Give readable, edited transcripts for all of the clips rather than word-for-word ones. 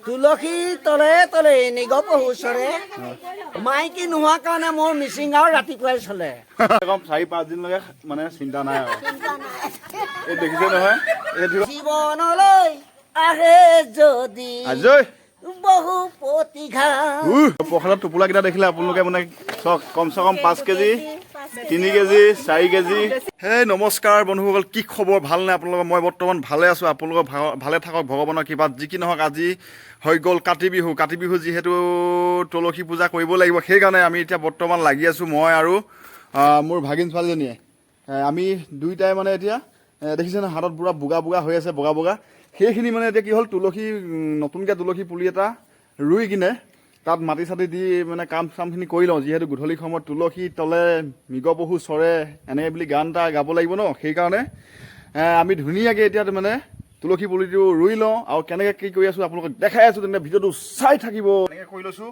তুলসী তলে তলে নিগপহু চৰে, মাইকী নোহোৱা কাৰণে মোৰ মিচিং গাঁও ৰাতিপুৱাই চলে। কম 4-5 দিনলৈকে মানে চিন্তা নাই আৰু। এই দেখিছে নহয় এইটো। জীৱনলৈ আহে যদি আজৈ বহু প্ৰতিঘা। প্ৰসাদত টোপোলাকেইটা দেখিলে আপোনালোকে মানে চাওক, কমচে কম 5 কেজি, 3 কেজি, 4 কেজি। হেই নমস্কাৰ বন্ধুসকল, কি খবৰ, ভালনে আপোনালোকৰ? মই বৰ্তমান ভালে আছোঁ, আপোনালোকৰ ভালে থাকক ভগৱানৰ কৃপাত। যি কি নহওক, আজি হৈ গ'ল কাতি বিহু। কাতি বিহু যিহেতু তুলসী পূজা কৰিব লাগিব, সেইকাৰণে আমি এতিয়া বৰ্তমান লাগি আছোঁ, মই আৰু মোৰ ভাগিন ছোৱালীজনীয়ে। আমি দুইটাই মানে এতিয়া দেখিছে নহয়, হাতত পূৰা বগা বগা হৈ আছে, বগা বগা সেইখিনি মানে এতিয়া কি হ'ল, তুলসী নতুনকৈ তুলসী পুলি এটা ৰুই কিনে তাত মাটি চাটি দি মানে কাম চামখিনি কৰি লওঁ। যিহেতু গধূলি সময়ত তুলসী তলে মৃগপহু চৰে এনেকৈ বুলি গান এটা গাব লাগিব ন, সেইকাৰণে আমি ধুনীয়াকৈ এতিয়া মানে তুলসী পুলিটো ৰুই লওঁ। আৰু কেনেকৈ কি কৰি আছোঁ আপোনালোকক দেখাই আছোঁ, তেন্তে ভিডিঅ'টো চাই থাকিব। এনেকৈ কৰি লৈছোঁ।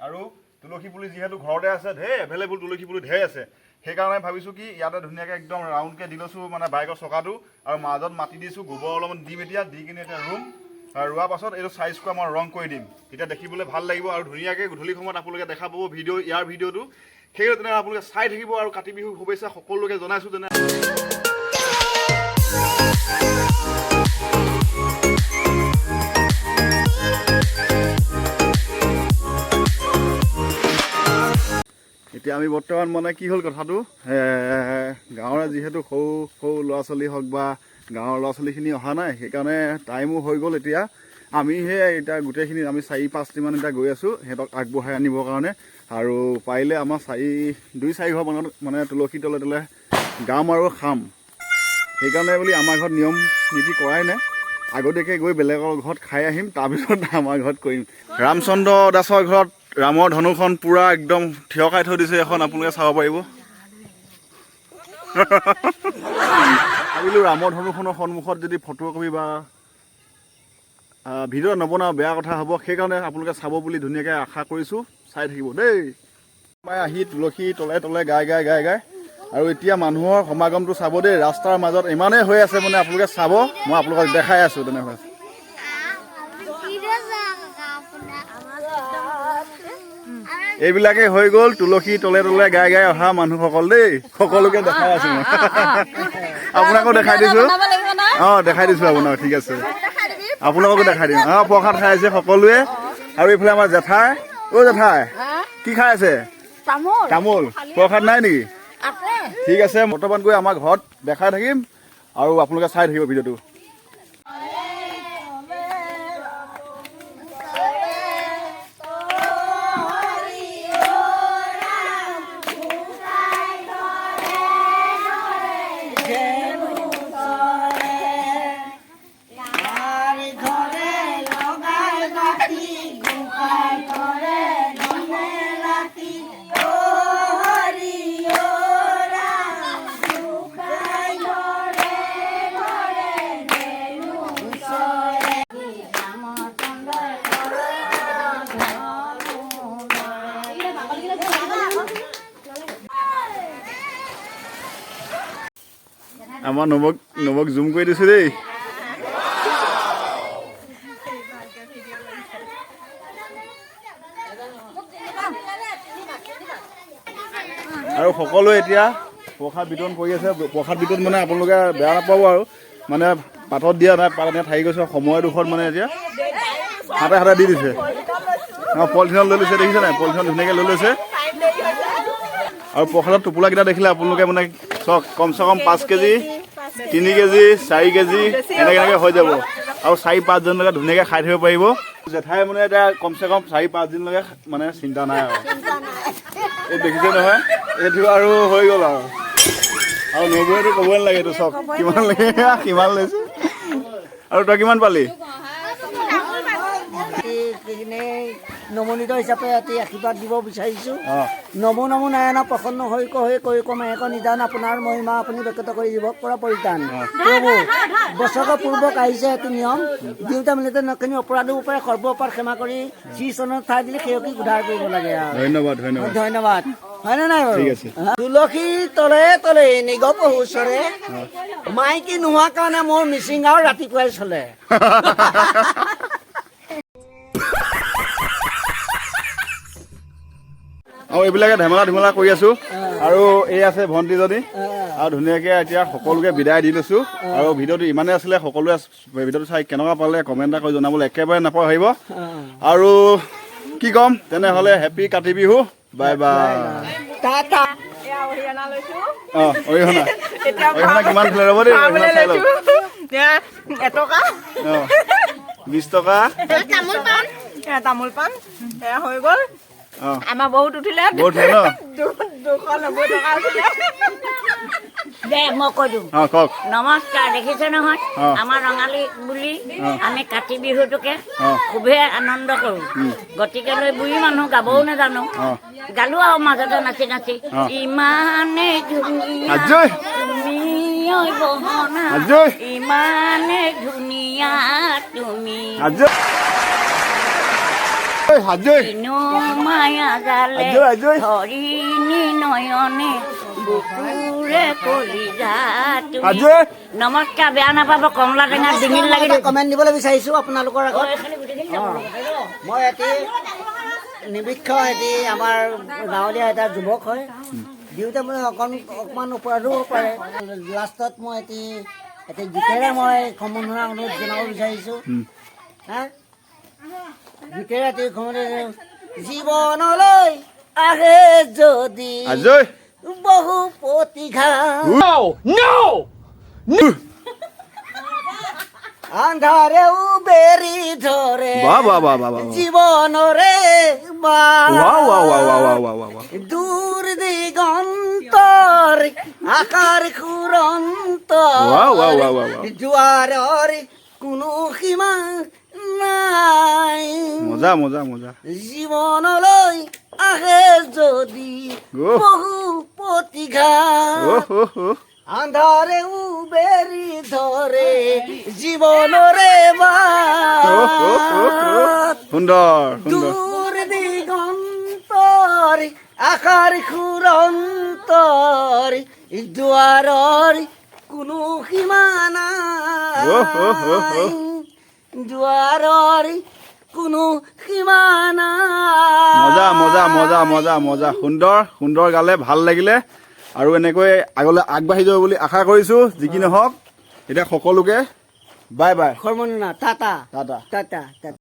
আৰু তুলসী পুলি যিহেতু ঘৰতে আছে, ঢেৰ এভেইলেবল তুলসী পুলি ঢেৰ আছে, সেইকাৰণে ভাবিছোঁ কি ইয়াতে ধুনীয়াকৈ একদম ৰাউণ্ডকৈ দি লৈছোঁ মানে বাইকৰ চকাটো, আৰু মাজত মাটি দিছোঁ, গোবৰ অলপমান দিম এতিয়া, দি কিনে এতিয়া ৰুম। আৰু ৰোৱাৰ পাছত এইটো চাইজ কৰা মই ৰং কৰি দিম, তেতিয়া দেখিবলৈ ভাল লাগিব আৰু ধুনীয়াকৈ গধূলি সময়ত আপোনালোকে দেখা পাব ভিডিঅ', ইয়াৰ ভিডিঅ'টো। সেই তেনে আপোনালোকে চাই থাকিব। আৰু কাতি বিহু শুভেচ্ছা সকলোকে জনাইছোঁ। তেনে এতিয়া আমি বৰ্তমান মানে কি হ'ল কথাটো, গাঁৱৰে যিহেতু সৰু সৰু ল'ৰা ছোৱালী হওক বা গাঁৱৰ ল'ৰা ছোৱালীখিনি অহা নাই, সেইকাৰণে টাইমো হৈ গ'ল। এতিয়া আমি সেই এতিয়া গোটেইখিনি আমি 4-5টিমান এতিয়া গৈ আছোঁ সিহঁতক আগবঢ়াই আনিবৰ কাৰণে। আৰু পাৰিলে আমাৰ 2-4 ঘৰ মানত মানে তুলসী তলে তলে গাম আৰু খাম। সেইকাৰণে বুলি আমাৰ ঘৰত নিয়ম নীতি কৰাই নাই, আগতীয়াকৈ গৈ বেলেগৰ ঘৰত খাই আহিম, তাৰপিছত আমাৰ ঘৰত কৰিম। ৰামচন্দ্ৰ দাসৰ ঘৰত ৰামৰ ধনুখন পূৰা একদম থিয় খাই থৈ দিছে, এখন আপোনালোকে চাব পাৰিব। ভাবিলোঁ ৰামৰ ধনুখনৰ সন্মুখত যদি ফটো কপি বা ভিডিঅ' নবনাওঁ বেয়া কথা হ'ব, সেইকাৰণে আপোনালোকে চাব বুলি ধুনীয়াকৈ আশা কৰিছোঁ, চাই থাকিব দেই। মই আহি তুলসী তলে তলে গাই গাই গাই গাই। আৰু এতিয়া মানুহৰ সমাগমটো চাব দেই, ৰাস্তাৰ মাজত ইমানেই হৈ আছে মানে আপোনালোকে চাব, মই আপোনালোকক দেখাই আছোঁ তেনেহ'লে। এইবিলাকেই হৈ গ'ল তুলসী তলে তলে গাই গাই অহা মানুহসকল দেই, সকলোকে দেখাই আছোঁ মই, আপোনাকো দেখাই দিছোঁ। অঁ, দেখাই দিছোঁ আপোনাক, ঠিক আছে, আপোনালোকো দেখাই দিম। অঁ, প্ৰসাদ খাই আছে সকলোৱে। আৰু এইফালে আমাৰ জেঠাই, অ' জেঠাই কি খাই আছে? তামোল। প্ৰসাদ নাই নেকি? ঠিক আছে, বৰ্তমান গৈ আমাৰ ঘৰত দেখাই থাকিম আৰু আপোনালোকে চাই থাকিব ভিডিঅ'টো। আমাৰ নৱক জুম কৰি দিছোঁ দেই। আৰু সকলোৱে এতিয়া প্ৰসাদ বিতৰণ কৰি আছে। প্ৰসাদ বিতৰণ মানে আপোনালোকে বেয়া নাপাব আৰু, মানে পাতত দিয়া নাই, পাত এতিয়া থাকি গৈছে সময়ৰ দুখত, মানে এতিয়া হাতে হাতে দি দিছে। অঁ, পলিথিনত লৈ লৈছে, দেখিছে নাই, পলিথিনত ধুনীয়াকৈ লৈ লৈছে। আৰু প্ৰসাদত টোপোলাকেইটা দেখিলে আপোনালোকে মানে চাওক, কমচে কম 5 কেজি, 3 কেজি, 4 কেজি এনেকৈ এনেকৈ হৈ যাব। আৰু 4-5 জনলৈকে ধুনীয়াকৈ খাই থাকিব পাৰিব। জেঠাই মানে এতিয়া কমচে কম 4-5 দিনলৈকে মানে চিন্তা নাই আৰু। এই দেখিছে নহয়, এইটো আৰু হৈ গ'ল আৰু। আৰু নবৌৱেতো ক'বই নালাগে, এইটো চাওক কিমান লাগে, কিমান লৈছে। আৰু তই কিমান পালি? নমনীত হিচাপে এটি আশীৰ্বাদ দিব বিচাৰিছোঁ। নমো নমো নাৰায়ণ প্ৰসন্ন হৈ কৈ কৈ কমাই নিদান আপোনাৰ মহিমা আপুনি ব্যক্ত কৰি জীৱক পৰা পৰিত্ৰাণ। প্ৰভু বছৰৰ পূৰ্বক আহিছে এটি নিয়ম, দিওঁতে মিলোতে নখিনি অপৰাধৰ পৰা সৰ্ব অপৰাধ ক্ষমা কৰি শ্ৰীচৰণত ঠাই দিলে সেয়কি উদ্ধাৰ কৰিব লাগে আৰু। ধন্যবাদ, ধন্যবাদ। ধন্যবাদ। হয়নে নাই বাৰু? ঠিক আছে। তুলসী তলে তলে নিগপহু চৰে, মাইকী নোহোৱা কাৰণে মোৰ মিচিং গাঁও ৰাতিপুৱাই চলে। আৰু এইবিলাকে ধেমালা ধুমালা কৰি আছো। আৰু এই আছে ভণ্টিজনী। আৰু ধুনীয়াকৈ এতিয়া সকলোকে বিদায় দি লৈছোঁ। আৰু ভিডিঅ'টো ইমানেই আছিলে। সকলোৱে ভিডিঅ'টো চাই কেনেকুৱা পালে কমেণ্ট এটা কৰি জনাবলৈ একেবাৰে নাপাহৰিব। আৰু কি ক'ম, তেনেহ'লে happy Kati Bihu, bye bye. Tata. এয়া অৰিহণা লৈছো। অঁ, অৰিহণা। এতিয়া অৰিহণা কিমান দিলে ৰ'ব দেই, অৰিহণা খাবলৈ চাই লওক। লৈছো। এয়া 1 টকা। অঁ, 20 টকা। তামোল পাণ, এয়া তামোল পাণ, এয়া হৈ গ'ল। আমাৰ বহুত উঠিলে। বহুত উঠিলে ন? 290 টকা উঠিলে। দে, মই কৈ দিওঁ। অঁ, কওক। নমস্কাৰ, দেখিছে নহয়? আমাৰ ৰঙালী বুলি আমি কাতি বিহুটোকে খুবেই আনন্দ কৰোঁ। গতিকেলৈ বুঢ়ী মানুহ, গাবও নাজানো। গালো আৰু মাজতে নাচি নাচি। ইমানে ধুনীয়া আজৈ! তুমি ঐ বহনা। আজৈ! ইমানে ধুনীয়া তুমি। আজৈ, আজৈ! কিনো মায়া জালে আজৈ, আজৈ! ধৰিণী নয়নে বুকুৰে কলিজা তুমি। আজৈ! নমস্কাৰ, বেয়া নাপাব, কমলা টেঙা ডিঙিত লাগি এটা কমেণ্ট দিবলৈ বিচাৰিছোঁ আপোনালোকৰ আগত। এইখিনি গোটেইখিনি যাব লাগে। মই এটি নিবীক্ষ, এটি আমাৰ গাঁৱলীয়া এটা যুৱক হয়। দিওঁতে মই অকণমান অপৰাধো হ'ব পাৰে। লাষ্টত মই এটি এটি গীতেৰে মই সম্বৰ্ধনা অনুৰোধ জনাব বিচাৰিছোঁ। হা, গীতেৰে এটি সম্বৰ্ধনা। জীৱনলৈ আহে যদি আজৈ! বহু প্ৰতিঘাত, আন্ধাৰেও বেৰি ধৰে বাহ বাহ বাহ বাহ বাহ জীৱনৰে বাহ বাহ বাহ বাহ বাহ বাহ বাহ বাহ। দূৰ দিগন্তৰ আকাৰ সুৰন্তৰ বাহ বাহ বাহ বাহ বাহ। জোৱাৰৰ কোনো সীমা নাই। মজা মজা মজা। জীৱনলৈ আহে যদি বহু প্ৰতিঘাত, অহ অহ অহ। আন্ধাৰেও বেৰি ধৰে জীৱনৰে অহ, অহ, অহ, অহ। বাট, সুন্দৰ সুন্দৰ। দূৰ দিগন্তৰ আশাৰ সুৰন্তৰ জোৱাৰৰ কোনো সীমা অহ, অহ, অহ, নাই। অহ। জোৱাৰৰ কোনো সীমা নাই। মজা মজা মজা মজা মজা, সুন্দৰ সুন্দৰ গালে, ভাল লাগিলে। আৰু এনেকৈ আগলৈ আগবাঢ়ি যাব বুলি আশা কৰিছোঁ। যি কি নহওক, এতিয়া সকলোকে বাই বাই। সৰ্বনা, টাটা। টাটা। টাটা, টাটা।